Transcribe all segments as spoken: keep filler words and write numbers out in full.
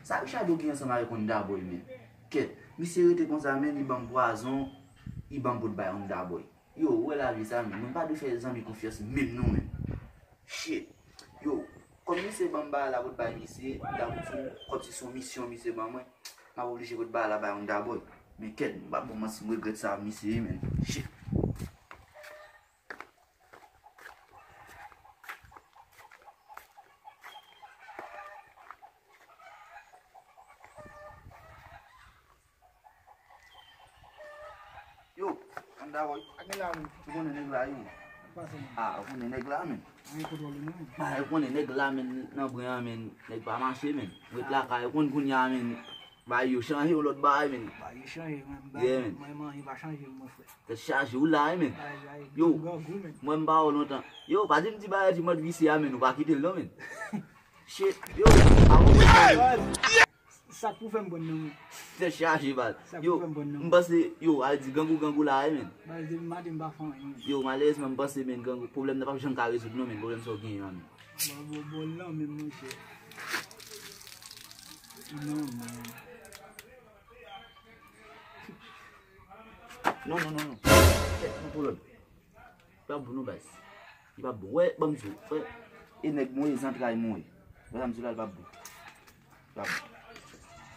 Sa Richardo gen ansanm avèk Wonda Boy, men? Kèt, misye rete konsa, men, li ban m pwazon, li ban m pot bay Wonda Boy. Yo, ou wè lavi sa, men, mwen pa dwe fè zanmi konfyans menm non, men. Shit. Yo, kòm misye ban m bagay la pot bay misye, m ta pou di w, kòmsi se yon misyon misye ban mwen, m ap oblije pot bagay la bay Wonda Boy. Men kèt, m p ap ba w manti, m regrèt sa misye ye, men. Shit. Yo, Wonda Boy, ou konnen nèg la, yo. Ah, ou konnen nèg la, men. Ah, ou konnen nèg la, men, nan bren an, men. Nèg pa mache, men. Ret lakay, ou konn kounye a, men. Bagay yo chanje, yon lòt bagay, men. Bagay yo chanje, men. Yeah, men. Mwen, mwen, pa chanje, mon frè. Tèt chaje, ou la, men. Yo, mwen, m pa wè w lontan. Yo, pa di m di bagay di mòd visye a, men, ou pa kite l, non, men. Shit, yo, a, mwen, sa k pou fè m pran nan, men. Tèt chaje, baz. Yo, m panse, yo, al di grangou, grangou la, men. Baz, depi maten, m pa fè anyen, men. Yo, malerezman, m panse, men, grangou, pwoblèm nan p ap janm ka rezoud, non, men. Pwoblèm sa w genyen an, men. Bon, bon, bon, non, men, monchè. Non, men. Non, non, non, non. Kèt, pran pwoblèm. Li p ap bon non, baz. Li p ap bon. Wè, ban m di w, frè, e nèg mwen ye, zantray mwen ye. Wè sa m di w la, li p ap bon. Li p ap bon.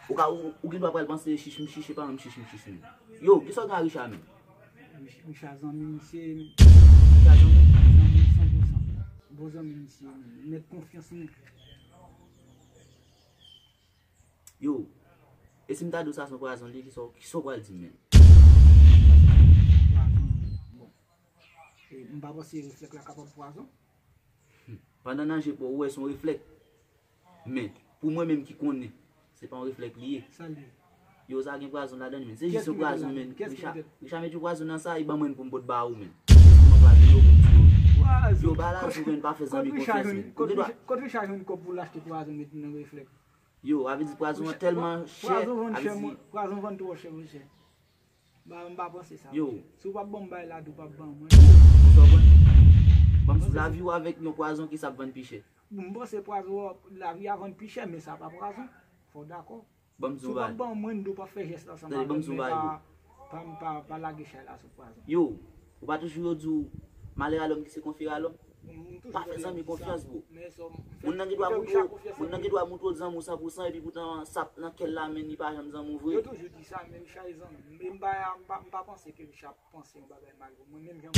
Ou ka, ou, ou gen dwa pral panse chich m chich, e pa menm chich m chich, men. Yo, kisa w gen a Richard, men? Rich-, Richard zanmi misye, men. Richard zanmi? Zanmi san pou san. Bon zanmi misye, men. Nèg konfyans, men. Yo, e si m ta di w sa se yon pwazon li, kisa w, kisa w pral di m, men? Pwazon, bon. E, m pa panse reflèk la kapab pwazon. Hmm. Pandan nanje pa w, ou wè se yon reflèk. Men, pou mwen menm ki konnen, se pa yon reflèk li ye. Sa l ye? Yo, sa gen pwazon ladan l, men. Se jis yon pwazon, men. Richard, Richard met yon pwazon nan sa, e ban mwen pou m pot ba ou, men. Jis pou mwen pa di yo, pou m di yo. Yo, ba la di w, men, pa fè zanmi konfyans, men. Kot Richard jwenn kòb pou l achte pwazon met nan reflèk? Yo, sa vle di pwazon an tèlman chè, pwazon vann chè, pwazon vann twò chè, monchè. Ba, m pa panse sa, monchè. Si w p ap ban m bay la, tou p ap ban mwen. Ou konprann? Ban m di lavi w avèk yon pwazon ki sa ap vann pi chè. M panse pwazon, lavi a vann pi chè, men sa pa pwazon. Fò w dakò. Ban m di yon bagay. Si w p ap ban mwen, tou p ap fè jès la ansanm avè m, men pa, pa, pa, pa lage chay la sou pwazon. Yo, ou pa toujou yo di w, malè a lòm ki se konfye a lòm? Pa fè zanmi konfyans, bro. Moun nan gen dwa moutre w, moun nan gen dwa moutre w zanmi w san pou san, epi poutan sa p nan kè l la, men li pa janm zanmi w vre. Yo toujou di sa, men Richard e zanmi m. Men m pa, m pa, m pa panse ke Richard panse yon bagay mal pou mwen, menm jan.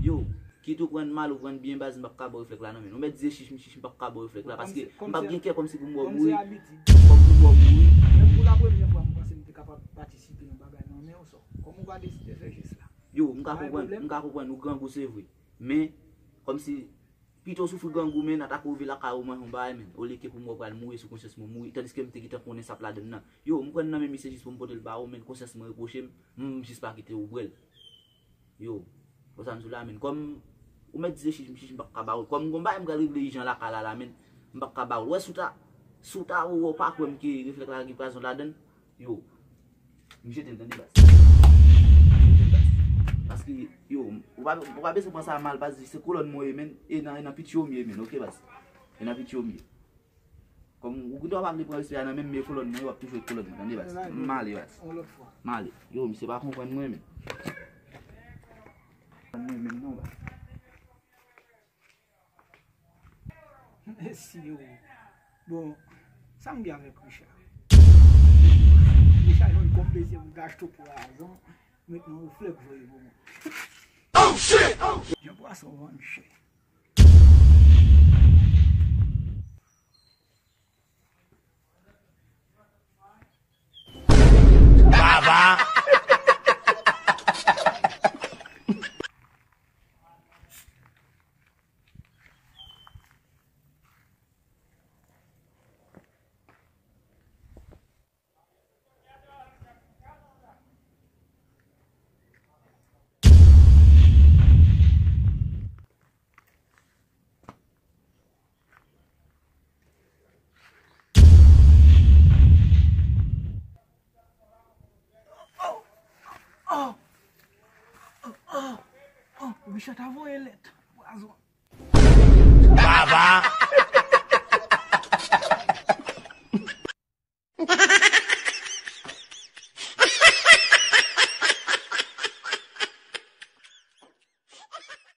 Yo, kit ou pran mal ou pran byen, baz, m p ap ka ba w reflèk la, non, men. Ou mèt di e chich m chich, m p ap ka ba w reflèk la, paske m p ap gen kè kòmsi pou m wè w mouri. Kòm pou m wè w mouri. Menm pou la premyè fwa, m panse m te kapab patisipe nan bagay nan men w, sò. Kòm ou pa deside fè jès la. Yo, m ka konprann, m ka konprann, ou grangou, se vre. Men, kòmsi, pito w soufri grangou, men, atake w rive lakay ou manje yon bagay, men. Olye ke pou m wè w pral mouri sou konsyans mwen mouri, tandiske m te gentan konnen sa p ladann nan. Yo, m pran nan men misye jis pou m pote l ba ou, men, konsyans mwen repwoche m, m jis pa kite w pran l. Yo, wè sa m di w la, men. Kòm ou mèt di se chich m chich, m p ap ka ba ou l. Kòm gon bagay m pral regle ijan lakay la, la, men, m p ap ka ba ou l. Wè, si w ta, si w ta wè w pa kwè m ke reflèk la gen pwazon ladann, yo, m jete l, tande, baz. M jete l, baz. Paske, yo, ou pa, ou pa bezwen pran sa mal, baz, se kolòn mwen ye, men, e nan, e nan pitye w m ye, men, oke, baz? E nan pitye w m ye. Kòm ou gen dwa pa vle pran respè a nan men m, men kolòn mwen, w ap toujou ret kolòn mwen, tande, baz? M ale, baz. M ale. Yo, misye pa konprann mwen, men. Konprann mwen menm non, baz. Mèsi, yo. Bon, sa m gen avèk Richard? Richard jwenn kòb mesye pou l achte pwazon, met nan reflèk voye pou mwen. Oh, shit! Oh, shit! Jan pwason vann chè. Baba! Oh, oh, oh, oh, Richard ta voye lèt. Pwazon. Baba!